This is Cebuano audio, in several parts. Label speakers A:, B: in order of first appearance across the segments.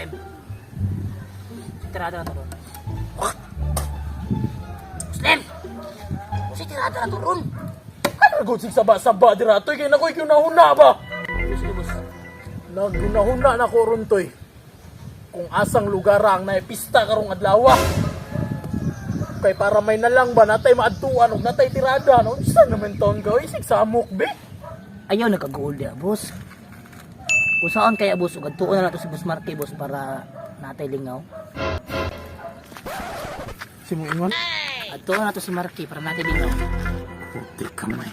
A: Muslim. Tirada na to ron. Muslim! Kasi tirada na to ron.
B: Ano gud sig saba-saba dira toy kay nakoy kunahuna ba?
A: Sige, boss.
B: Nagunahuna na ko ron toy. Kung asang lugar ang naipista karong adlaw. Kay para may nalang ba natay maadtuan og natay tirada no? Isa naman taon ka oy, sig samok be.
A: Ayaw nagka-gold ya, boss. Kung saan kaya, boss, ug adtuon na nato si Boss Marky, boss, para natay lingaw.
B: Si mo ingon?
A: Adtuon na nato si Marky para natay lingaw.
B: Puti kamay.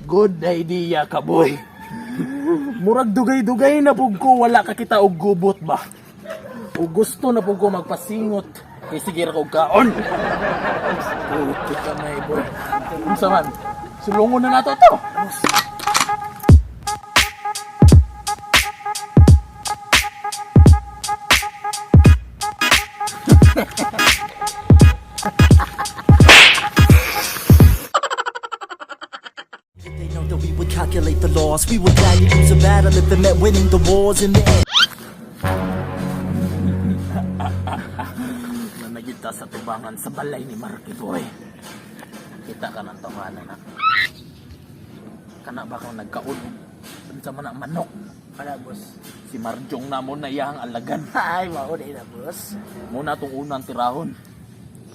B: Good idea ka boy. Murag dugay-dugay na pug ko wala ka kita og gubot ba. O gusto na pug ko magpasingot kay sige ra kog kaon. Puti kamay boy. Unsa man? Sulungon na nato to.
C: They know that we would calculate the loss. We would gladly lose a battle if it meant winning the wars in the end.
B: Nanagita sa tubangan sa balay ni Marky boy. Kita ka ng tawanan na. Kana ba kang nagkaon? Unsa man ang manok?
A: Wala, boss.
B: Si Marjong na mo na iyang alagan.
A: Ay, mao na, boss.
B: Muna tong unang tirahon.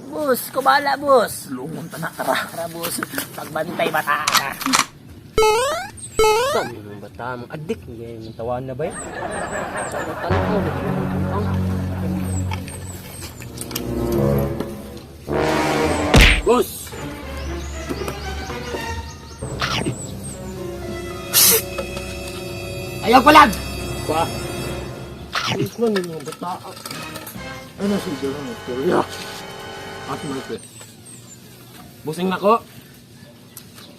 A: Boss, kumala, boss.
B: Lungon ta na tara.
A: Tara, boss. Pagbantay bata.
D: Ito, may mga bata mong adik. Hindi mong tawaan na ba yan? Sa tanong mo, hindi mo butang.
B: Boss!
A: Ayaw palag!
B: Pa,
D: Please man, yung mga bata.
B: ano si Jerome Victoria? At Marky.
D: Busing na ko.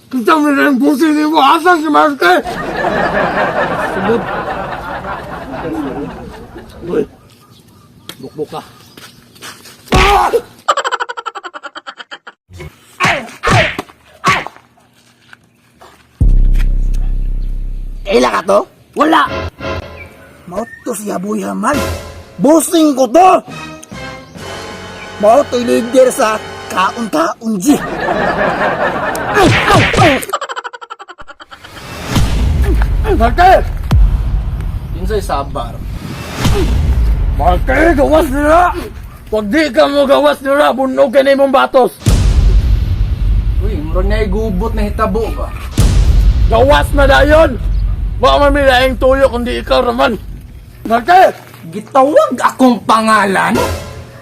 B: Kita mo na yung busin ni mo! Asa si Marky? Sunod. Uy. Bukbuk ka. Ah!
A: Kaila ka to? Wala! Mao to siya boy hamal. Bossing ko to! Mao to leader sa kaon-kaon G. Ay, ay, ay!
B: Marky!
D: Kinsay sabar.
B: Marky, gawas nila! Pag di ka mo gawas nila, bunog ka na imong batos!
D: Uy, murag na igubot na hitabo ba?
B: Gawas na dayon! Baka man may laing tuyo kundi ikaw raman! Marky!
D: Gitawag akong pangalan?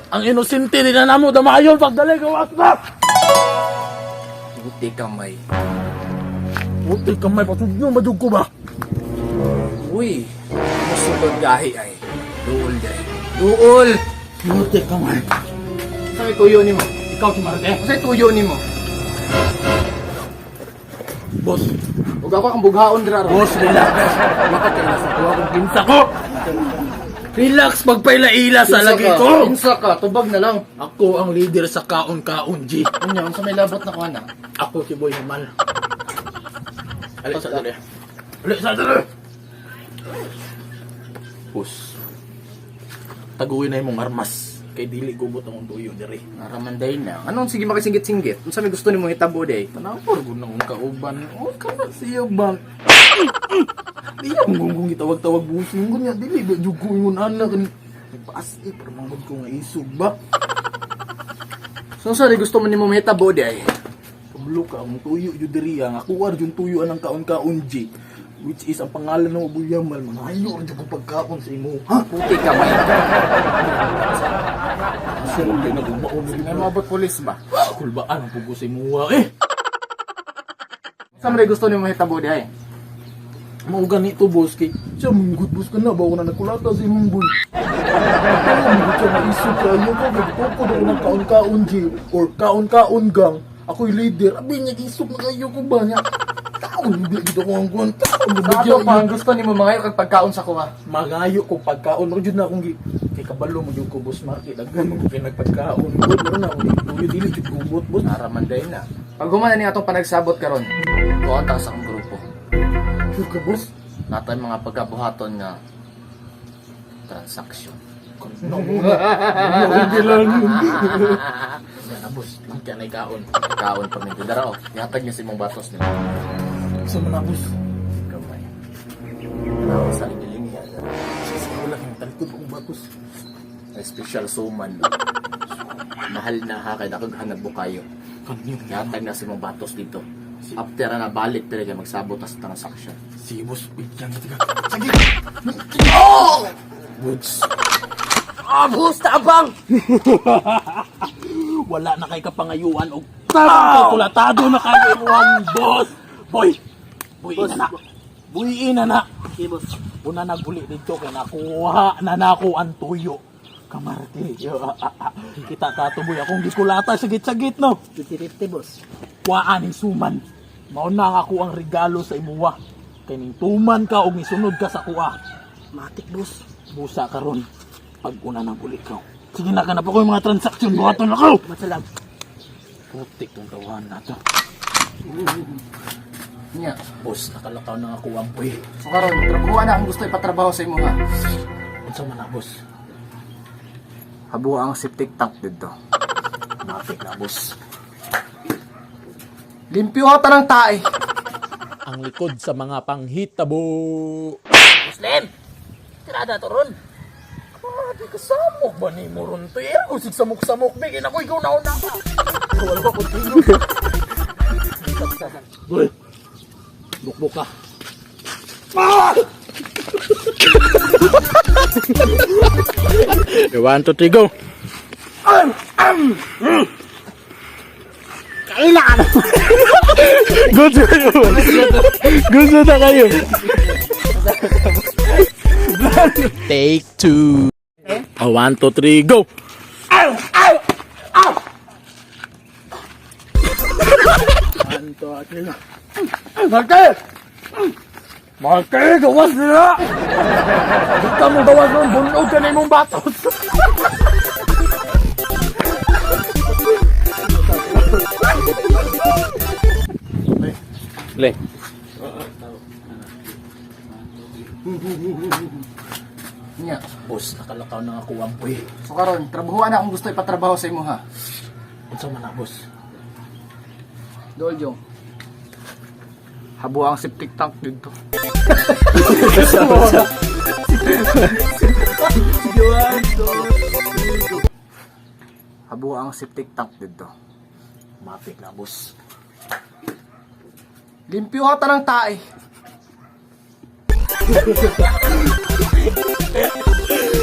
B: Ang inosente di na namo damayon pagdali gawas na!
D: Puti kamay.
B: Puti kamay pasudyo madug ko ba?
D: Uy, musulod gahi ay. Duol day. Duol!
B: Puti kamay.
D: Sa may tuyo nimo.
B: Ikaw si Marky.
D: Sa tuyo nimo.
B: Boss,
D: Ug ako ang bughaon dira ron.
B: boss relax.
D: Makatila sa
B: Kuha kong kinsa ko. Relax pagpaila-ila sa lagi ko.
D: Kinsa ka, tubag na lang.
B: Ako ang leader sa kaon-kaon G.
D: Unya, unsa may labot na kuha na?
B: Ako si Boy Hamal. Alay sa dali. Alay sa dali. Boss. Taguin na imong armas kay dili gubot ang tuyo diri.
D: Naramanday na. Anong sige makisingit-singgit? Unsa may gusto nimo hitabo day?
B: Tanaw por gud na akong kauban. Oh, kana siya ba? Di ang gunggong gitawag-tawag busing ko niya dili ba jud ko ingon ana kan nagpaas eh pero manggod ko nga isog ba.
D: So unsa rin gusto mo nimo mahitabo day?
B: Kablo ka ang tuyo jud diri ang ako ar jud tuyo anang kaon-kaon G. Which is ang pangalan ng Ubuyamal mga hayo jud ko pagkaon sa imo. Ha?
D: Puti kamay.
B: Asa lang kay nagugmaon ni
D: May maabot pulis ba?
B: Kulbaan ang pugo sa imuha eh.
D: Unsa man rin gusto nimo mahitabo day?
B: Mao ganito boss kay siya munggut boss ka na ba na nagkulata sa imong boy. Ako munggut siya maisog kayo ko kay tukod ako ng kaon-kaon G or kaon-kaon gang. Ako'y leader. Abi niya isog na kayo ko ba niya. Kaon hindi gid ako ang kuan. Kaon
D: Sa ato pa ang gusto nimo mangayo kag pagkaon sa kuha.
B: Magayo ko pagkaon ro jud na akong gi kay kabalo mo jud ko boss market daghan mo ko kay nagpagkaon. Good ro na akong tuyo dili jud gubot boss.
D: Naramanday na. Pag human na ni atong panagsabot karon, tuon ta sa akong grupo.
B: Sure ka boss.
D: Natay mga pagkabuhaton nga transaction.
B: No, hindi lang. Yan na, boss. Kaya na kaon.
E: Kaon pa minto. Dara oh, ihatag niya sa imong batos nila.
B: Sa mga boss.
E: Gamay. Ako sa giling niya.
B: Sa wala kang talikod akong batos.
E: Special suman. Mahal na ha kay nakaghanap mo kayo.
B: Kanyo.
E: Ihatag na sa imong batos dito. After na balik pero kay magsabot ta sa transaction.
B: Sige, boss. Wait lang. Teka. Sige. Oh! Woods.
D: Ah, boss, tabang!
B: Wala na kay kapangayuan og tamang kalkulatado na kayo imuhang boss. Boy. Boy, ina na. Boy, ina na.
A: Sige, boss.
B: Una naguli dito kay nakuha na nako ang tuyo. Kamarti. Kita ka to, boy, akong gikulata sagit-sagit no.
A: 50-50, boss.
B: Kuhaan ni suman. Mao na nga ako ang regalo sa imuwa. Kay ning tuman ka og misunod ka sa kuha.
A: Matik, boss.
B: Busa karon pag una nang uli ka. Sige na kanap ako yung mga transaksyon buhaton ako.
A: Masalam.
B: Putik tong tawahan na to.
E: Nya.
B: Boss, nakalakaw na ako ang boy.
E: So karon, trabaho na akong gusto ipatrabaho sa imo ha.
B: Unsa man na, boss?
E: Habuha ang septic tank dito.
B: Matik na, boss.
E: Limpyo ha tanang tae.
B: Ang likod sa mga panghitabo.
A: Muslim! Tirada to ron.
B: Grabe ka, samok ba ni mo ron to? Eh, ako sig samok-samok, bigin ako, ikaw na una ka. Wala pa kung tingin. Boy, bukbuk ka. Ah!
D: 1, 2, 3, go! Kailan!
B: Good kayo. Gusto na kayo.
D: Take two.
B: Oh, 1, 2, 3, go! Ow! Ow! Ow! Marte! Marte, gawas nila! Kita mo gawas ng bunog ka na imong batos!
D: Le.
E: Nya.
B: Boss, nakalakaw na ako ang boy.
E: So karon, trabaho na akong gusto ipatrabaho sa imo ha.
B: Unsa man na, boss?
E: Dool jong. Habuha ang septic tank dito. Habuha ang septic tank dito.
B: Matik na, boss.
E: Limpyo ha tanang tae.